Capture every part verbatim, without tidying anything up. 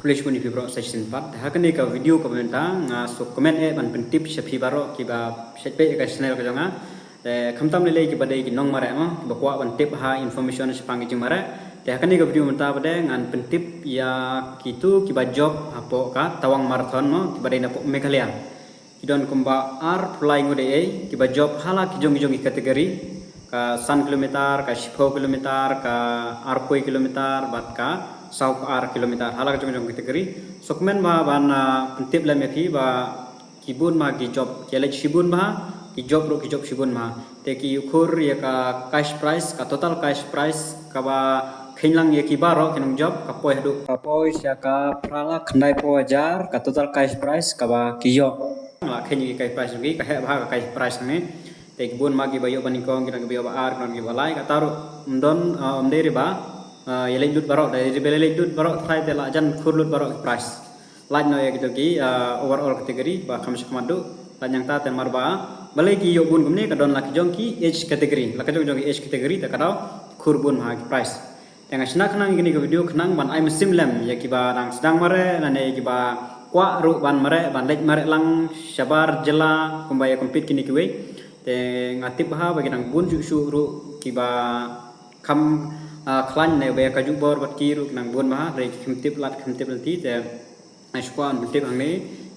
Khublei shibun ïa phi baroh sa shisien pat. Ha kane ka video kaba mynta nga sngewkmen eh ban pyntip sha phi baroh kiba shait peit ïa ka channel ka jong nga. Te khamtam lei lei kiba dei ki nongmareh mo, kiba kwah ban tip ha information shaphang ki jingmareh. Te ha kane ka video mynta pat ngan pyntip ïa kitu kiba jop hapoh ka Tawang Marathon mo, kiba dei napoh Meghalaya. Ki don kumba arphew lai ngut eh kiba jop ha la ki jong ki jong ki category, ka san kilometer, ka shiphew kilometer, ka arphew kilometer bad ka sawphew ar kilometer, ha la ka jong ki jong ki category. Sngewkmen ba ban, ah, pyntip lem ïa phi ba ki bun ba ki jop, ki leit shibun ba, ki jop ruh ki jop shibun ba. Te ki ïukhur ïa ka cash prize, ka total cash prize kaba kheiñ lang ïa ki baroh ki nongjop, ka poi haduh, ka poi sha ka phra lak khyndai phew hajar ka total cash prize kaba ki ïoh. La kheiñ ïa ki cash prize jong ki, ka heh bha ka cash prize hangne. Te ki bun ba kiba ïoh ba nyngkong, ki don kiba ïoh ba ar, ki don kiba lai, kata ruh ym don, ah, ym dei re ba, ah, ïa leit lut baroh, da ïa leit lut baroh trai te la jan khur lut baroh ki prize. Lait noh ïa kito ki, ah, overall category ba kham shakhmat duh. Lait nangta te mar ba balei ki ïoh bun kumne, ka don la ki jong ki age category, la ka jong jong ki age category te ka daw khur bun ha ki prize. Te nga shna khnang ïa kane ka video khnang ban ai mynsiem lem ïa kiba dang sdang mareh lane ïa kiba kwah ruh ban mareh, ban leit mareh lang shabar jylla kumba ïa compete kine kiwei. Te nga tip bha ba ki dang bun shuh shuh ruh kiba kham, ah, khlaiñ ne ba ïa kajuh bor bad ki ruh ki dang bun bha, hynrei kim tip lad kim tip lynti. Te nga shu kwah ban pyntip hangne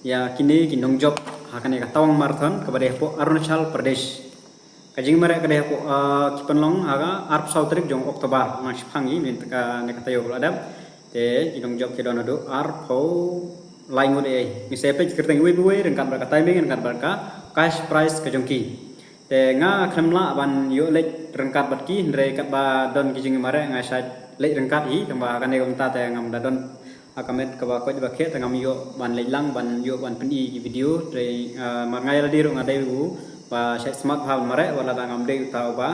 ïa kine ki nongjop ha kane ka Tawang Marathon kaba dei hapoh Arunachal Pradesh. Ka jingmareh ka dei hapoh, ah, ki pynlong ha ka arphew saw tarik jong October, nang shipang hi mynta kane ka taïew ba la dep. Te ki nongjop ki don haduh arphew lai ngut eh. Ngi sa peit kyrteng iwei pa iwei ryngkat bad ka timing, ryngkat bad ka cash prize ka jong ki. Te nga khlem lah ban ïoh leit ryngkat bad ki, hynrei katba don ki jingmareh nga shait leit ryngkat hi, tangba kane ka mynta te ngam da don ha ka met kaba koit ba kheh te ngam ïoh ban leit lang ban ïoh ban pyni ki video. Te, ah, mar nga ïa lade ruh nga dei u ba shait smat bha ban mareh, wat la da ngam dei uta uba,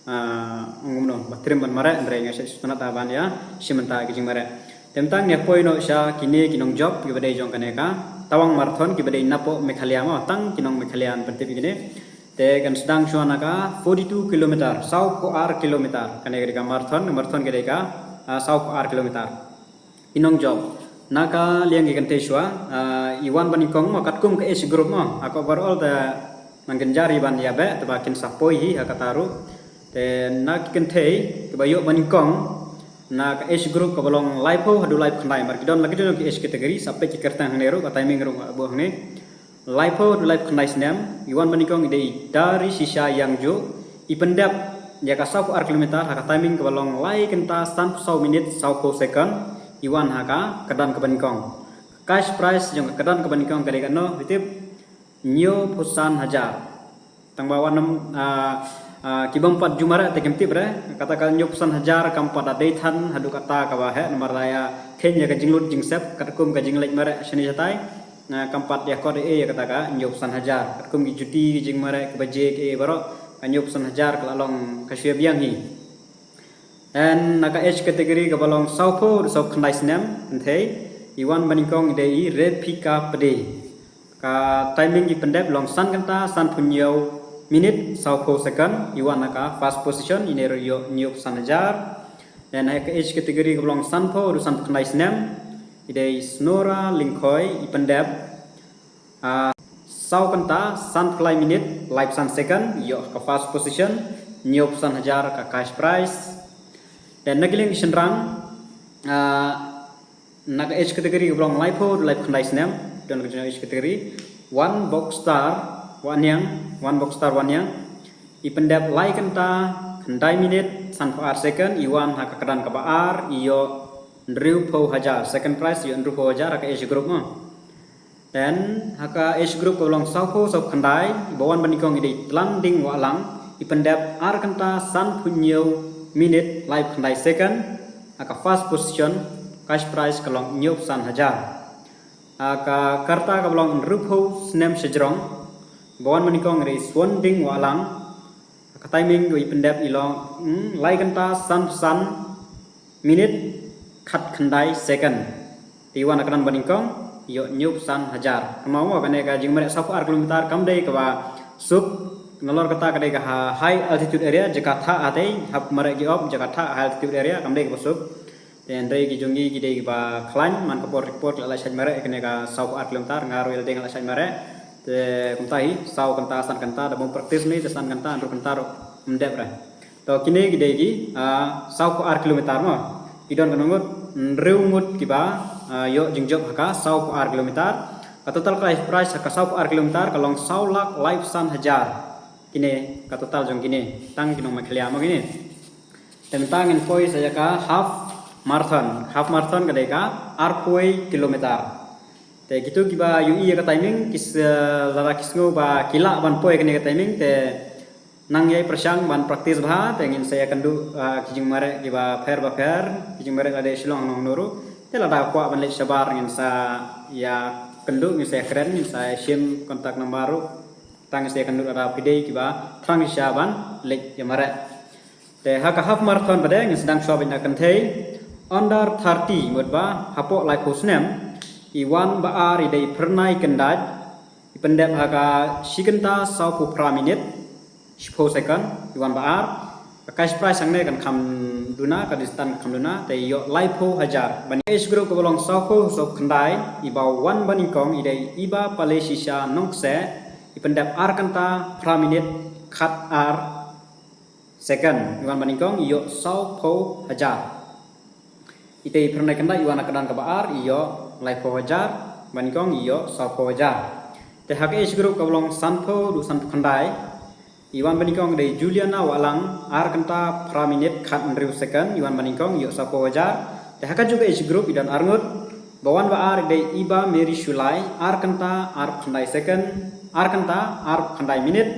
ah, ong kumno, ba trim ban mareh, hynrei nga shait smat bha ban ïa shim bynta ki jingmareh. Te mynta ngin ïa poi noh sha kine ki nongjop kiba dei jong kane ka Tawang Marathon kiba dei napoh Meghalaya mo, tang ki nong Meghalaya yn pyntip ïa kine. Te kan sdang shuwa na ka forty-two kilometer, sawphew ar kilometer. Kane ka dei ka marathon, ka marathon ka dei ka, ah, sawphew ar kilometer. Ki nongjop na ka liang ki kynthei shuwa, ah, i wan ba nyngkong mo, katkum ka age group mo. Ha ka overall te nang kynjar hi ban ïa beh, te ba kin sa poi hi ha kata ruh. Te na ki kynthei kiba ïoh ba nyngkong na ka age group kaba long laiphew haduh laiphew khyndai, mar ki don la ki don ki age category, sa peit ki kyrteng hangne ruh, ka timing ruh nga buh hangne. Laiphew haduh laiphew khyndai snem, i wan ba nyngkong i dei i Darishisha Yangju, i pyndep ïa ka sawphew ar kilometer ha ka timing kaba long lai kynta sanphew saw minit sawphew second, i wan ha ka kyrdan kaba nyngkong. Cash prize jong ka kyrdan kaba nyngkong ka dei kano, phi tip? Hynñiewphew san hajar. Tangba wat nym, ah, ah, ki bym pat ju mareh te kim tip re, kata ka hynñiewphew san hajar kam pat da dei than haduh kata kaba heh, namar la ïa kheiñ ïa ka jinglut jingsep katkum ka jingleit mareh shane shatai. Nga kam pat ïa kot ei ei ïa kata ka hynñiewphew san hajar. Katkum ki juti, ki jingmareh, ki baje, ki ei baroh, ka hynñiewphew san hajar ka la long ka shu ïa biang hi. Te na ka age category kaba long sawphew haduh sawphew khyndai snem, kynthei, i wan ba nyngkong i dei i Rephika Pde. Ka timing i pyndep long san kynta sanphew hynñiew minit sawphew second, i wan ha ka first position, ine ruh ïoh hynñiewphew san hajar. Te na ka age category kaba long sanphew haduh sanphew khyndai snem, i dei Snora Lyngkhoi, i pyndep, ah, saw kynta sanphew lai minit laiphew san second, ïoh ka first position, hynñiewphew san hajar ka cash prize. Te na ka liang ki shynrang, ah, na ka age category kaba long laiphew haduh laiphew khyndai snem, don ka jong age category, Wanbokstar Wanniang, Wanbokstar Wanniang, i pyndep lai kynta khyndai minit sanphew ar second, i wan ha ka kyrdan kaba ar, i ïoh hynriewphew hajar, second prize i ïoh hynriewphew hajar ha ka age group mo. Te ha ka age group kaba long sawphew sawphew khyndai, ba wan ba nyngkong i dei Tlanding Wahlang, i pyndep ar kynta sanphew hynñiew minit laiphew khyndai second, ha ka first position, cash prize ka long hynñiewphew san hajar. Ha ka kyrta kaba long hynriewphew snem shajrong, ba wan ba nyngkong i dei Swonding Wahlang, ka timing kaba i pyndep i long, hmm, lai kynta sanphew san minit khatkhyndai second. Te i wan ha ka kyrdan ba nyngkong, ïoh hynñiewphew san hajar. Kumno mo, kane ka jingmareh sawphew ar kilometer kam dei kaba suk, nalor kata ka dei ka ha-, high altitude area, jaka thah hatei, hap mareh ki op, jaka thah high altitude area, kam dei kaba suk. Te hynrei ki jong ngi ki dei kiba khlaiñ, man ka por ki por ki la lait shait mareh ïa kane ka saw phew ar kilometer, nga ruh ïa lade nga lait shait mareh. Te kumta hi, saw kynta, san kynta, da bym practice ne, te san kynta, hynriew kynta ruh ym dep re. To kine ki dei ki, ah, saw phew ar kilometer mo. Ki don kano ngut, hynriew ngut kiba, ah, ïoh jingjop ha ka saw phew ar kilometer. Ka total cash prize ha ka saw phew ar kilometer ka long saw lak laiphew san hajar. Kine ka total jong kine, tang ki nong Meghalaya mo kine. Te mynta ngin poi sa ïa ka half marathon. Half marathon ka dei ka arphew kilometer. Te kito kiba ïohi ïa ka timing, ki s-, lada ki sngew ba ki lah ban poi kane ka timing, te nang ïai pyrshang ban practice bha, te ngin sa ïakynduh, ah, ki jingmareh kiba pher ba pher, ki jingmareh lade Shillong hangno hangno ruh. Te lada kwah ban leit shabar ngin sa ïakynduh, ngin sa ïakren, ngin sa ïashim contact number ruh. Tang ngin sa ïakynduh lada phi dei kiba thrang shisha ban leit ïamareh. Te ha ka half marathon pat de ngin sdang shuwa beit na kynthei. Under thirty, mut ba hapoh laiphew snem, i wan ba ar i dei Phyrnai Kyndait, i pyndep ha ka shi kynta sawphew phra minit shiphew second, i wan ba ar. Ka cash prize hangne kan kham duna, ka distance kan kham duna, te i ïoh laiphew hajar. Ban age group kaba long sawphew sawphew khyndai, iba wan ba nyngkong i dei Iba Paleshisha Nongkseh, i pyndep ar kynta phra minit khat ar second, i wan ba nyngkong i ïoh sawphew hajar. Ite i Phyrnai Kyndait i wan ha ka kyrdan kaba ar i ïoh laiphew hajar, ba nyngkong i ïoh sawphew hajar. Te ha ka age group kaba long sanphew haduh sanphew khyndai, i wan ba nyngkong dei Juliana Wahlang, ar kynta phra minit khat hynriew second, i wan ba nyngkong i ïoh sawphew hajar. Te ha kajuh ka age group i don ar ngut, ba wan ba ar dei Iba Mary Shullai, ar kynta arphew khyndai second, ar kynta arphew khyndai minit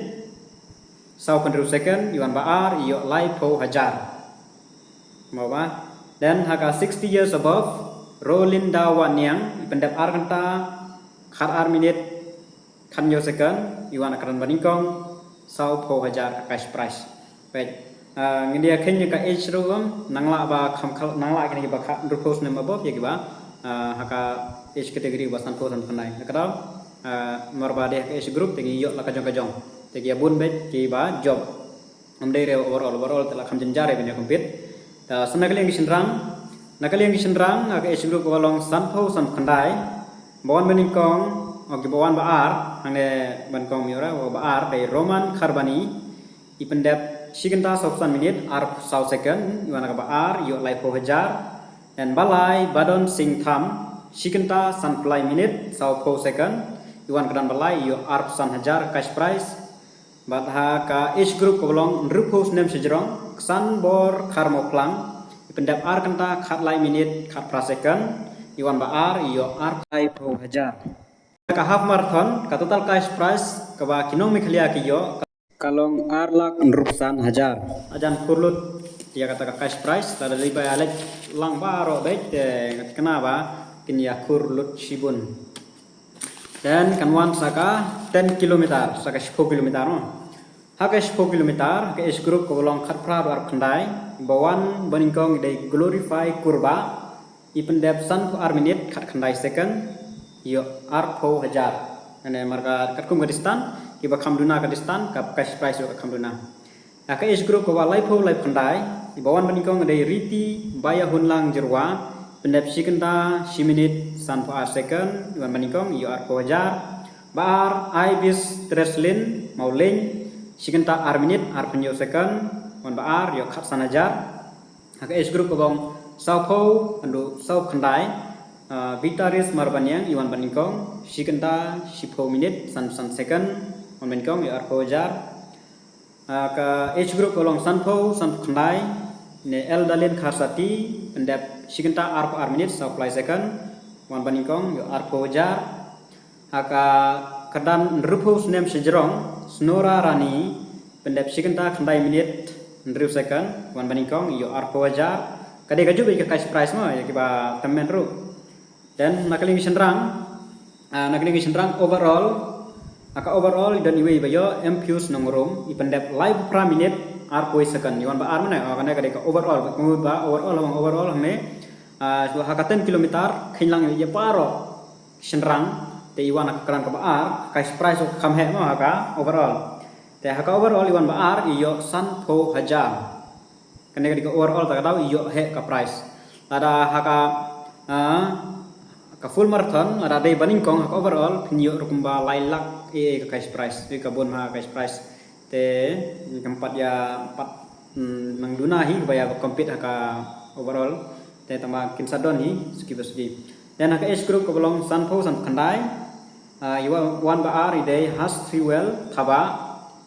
sawphew hynriew second, i wan ba ar i ïoh laiphew hajar. Mo ba. Then ha ka sixty years above, Rolinda Wahniang, i pyndep ar kynta khat ar minit khat hynñiew second, i wan ha ka kyrdan ba nyngkong, sawphew hajar ka cash prize. Peit, ah, ngin ïa kheiñ ïa ka age ruh, nang lah ba kham khal-, nang lah kine kiba kha hynriewphew snem above ïa kiba, ah, ha ka age category ba sanphew sanphew khyndai. Ka daw, ah, namar ba dei ha ka age group te ngi ïoh la ka jong ka jong. Te ki ïa bun beit kiba jop. Ym dei re overall, overall te la kham jynjar re ban ïa compete. Te sa na ka liang ki shynrang, na ka liang ki shynrang, ha ka age group kaba long sanphew sanphew khyndai, ba wan ba nyngkong, oh, kiba wan ba ar, hangne ba nyngkong, ym ïoh re, ba ar dei Roman Kharbani, i pyndep shi kynta sawphew san minit arphew saw second, i wan ha kaba ar i ïoh laiphew hajar. Then ba lai Badon Singh Tham, shi kynta sanphew lai minit sawphew second, i wan ha ka kyrdan ba lai i ïoh arphew san hajar cash prize. Bad ha ka age group kaba long hynriewphew snem shajrong, Ksanbor Kharmawphlang, i pyndep ar kynta khat lai minit khat phra second, i wan ba ar i ïoh arphew hajar. Ka half marathon, ka total cash prize kaba ki nong Meghalaya ki ïoh, ka long ar lak hynriewphew san hajar. Hajan khur lut ïa kata ka cash prize, lada dei ba ïa leit lang baroh beit, te nga thikna ba kin ïa khur lut shibun. Then kan wan sa ka ten kilometer, sa ka shiphew kilometer mo. Ha ka shiphew kilometer, ha ka age group kaba long khatphra haduh arphew khyndai, ba wan ba nyngkong i dei Glorify Kurbah, i pyndep sanphew ar minit khat khyndai second, i ïoh arphew hajar. Ane marka katkum ka distance, kiba kham duna ka distance, ka cash prize ruh ka kham duna. Ha ka age group kaba laiphew laiphew khyndai, iba wan ba nyngkong dei Riti Baïahunlang Jyrwa, pyndep shi kynta shi minit sanphew ar second, i wan ba nyngkong i ïoh arphew hajar. Ba ar Ibis Treslin Mawleng, shi kynta ar minit arphew hynñiew second, wan ba ar i ïoh khatsan hajar. Ha ka age group kaba long sawphew haduh sawphew khyndai, ah, Bitaris Marbaniang, i wan ba nyngkong, shi kynta shiphew minit sanphew san second, wan ba nyngkong i ïoh arphew hajar. Ha ka age group kaba long sanphew sanphew khyndai, ne Eldalin Kharsati, pyndep shi kynta arphew ar minit sawphew lai second, wan ba nyngkong i ïoh arphew hajar. Ha ka kyrdan hynriewphew snem shajrong, Snora Rani, pyndep shi kynta khyndai minit hynriew second, wan ba nyngkong i ïoh arphew hajar. Ka dei kajuh beit ka cash prize mo, ïa kiba tymmen ruh. Then na ka liang ki shynrang, ah, na ka liang ki shynrang overall, ha ka overall i don iwei iba ïoh, M Pius Nongrum, i pyndep laiphew phra minit arphew second, i wan ba ar mynne, oh, kane ka dei ka overall, ka mut ba overall, haba overall hangne, ah, ha ka ten kilometer, kheiñ lang ïa baroh shynrang, te i wan ha ka kyrdan kaba ar, ka cash prize ka kham heh mo ha ka overall. Te ha ka overall i wan ba ar, i ïoh sanphew hajar. Kane ka dei ka overall, ta ka daw i ïoh heh ka prize. Lada ha ka, ah, ka full marathon, lada dei ba nyngkong ha ka overall, phin ïoh ruh kumba lai lak ei ei ka cash prize, ei ka bun ha ka cash prize. Te kam pat ïa pat, mm, nang duna hi ba ïa compete ha ka overall. Te tangba kin sa don hi suki ba suki. Then ha ka age group kaba long sanphew sanphew khyndai, ah, i wan ba ar i dei Hastewell Thabah,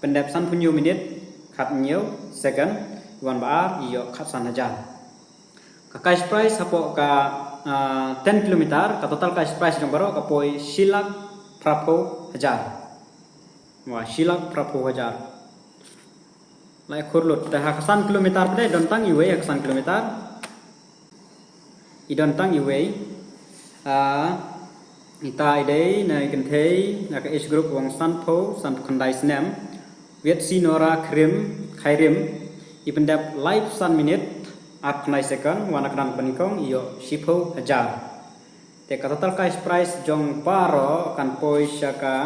pyndep sanphew hynñiew minit khathynñiew second, i wan ba ar, i ïoh khatsan hajar. Ka cash prize hapoh ka, ah, ten kilometer, ka total cash prize jong baroh ka poi shi lak phraphew hajar. Wa, shi lak phraphew hajar. Lai khur lut. Te ha ka san kilometer pat de don tang iwei ha ka san kilometer. I don tang iwei. Ah, ita i dei na i kynthei na ka age group wang sanphew sanphew khyndai snem. Wietsinora Khrim, Khairim, i pyndep laiphew san minit arphew khyndai second, wan ha ka dang kaba nyngkong, i ïoh shiphew hajar. Te ka total cash prize jong baroh kan poi sha ka,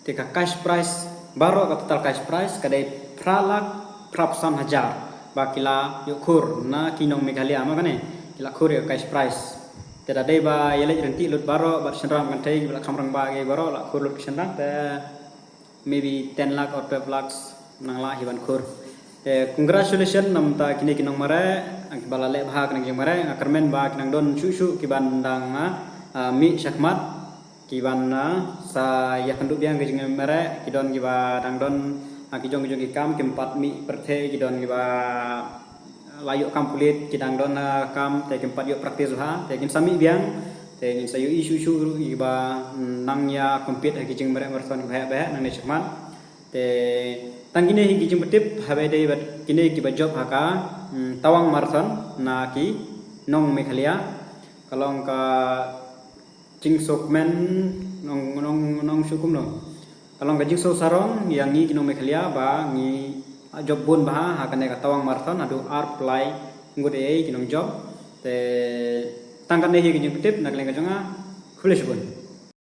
te ka cash prize baroh, ka total cash prize ka dei phra lak phraphew san hajar ba ki la ïoh khur na ki nong Meghalaya ma kane, ki la khur ïa ka cash prize. Te da dei ba ïaleit ryntih lut baroh bad shynrang kynthei ba la kham rangbah ki baroh la khur lut ki shynrang te maybe ten lakh or twelve lakhs nang lah hi ban khur. Te congratulations namar kine ki nongmareh kiba la leh bha ha kane ka jingmareh, nga kyrmen ba ki nang don shuh shuh kiban dang, ah, ah, mih shakhmat, kiban, ah, sa ïakynduh biang ka jingmareh, ki don kiba dang don, ah, ki jong ki jong ki kam, kim pat mih pyrthei, ki don kiba la ïoh kam pulit, ki dang don, ah, kam, te kim pat ïoh practice bha, te kin sa mih biang, te ngin sa ïohi shuh shuh ruh kiba, mm, nang ïa compete ha ki jingmareh marathon kiba heh ba heh nangne shakhmat. Te tang kine hi ki jingpyntip haba ïadei bad kine kiba jop ha ka, mm, Tawang Marathon na ki nong Meghalaya. Ka long ka jingsngewkmen nong, nong, nong shu kumno. Ka long ka jingsngewsarong ïa ngi ki nong Meghalaya ba ngi la jop bun bha ha kane ka Tawang Marathon, haduh arphew lai ngut ei ei ki nongjop. Te tang kane hi ka jingpyntip na ka liang ka jong nga. Khublei shibun.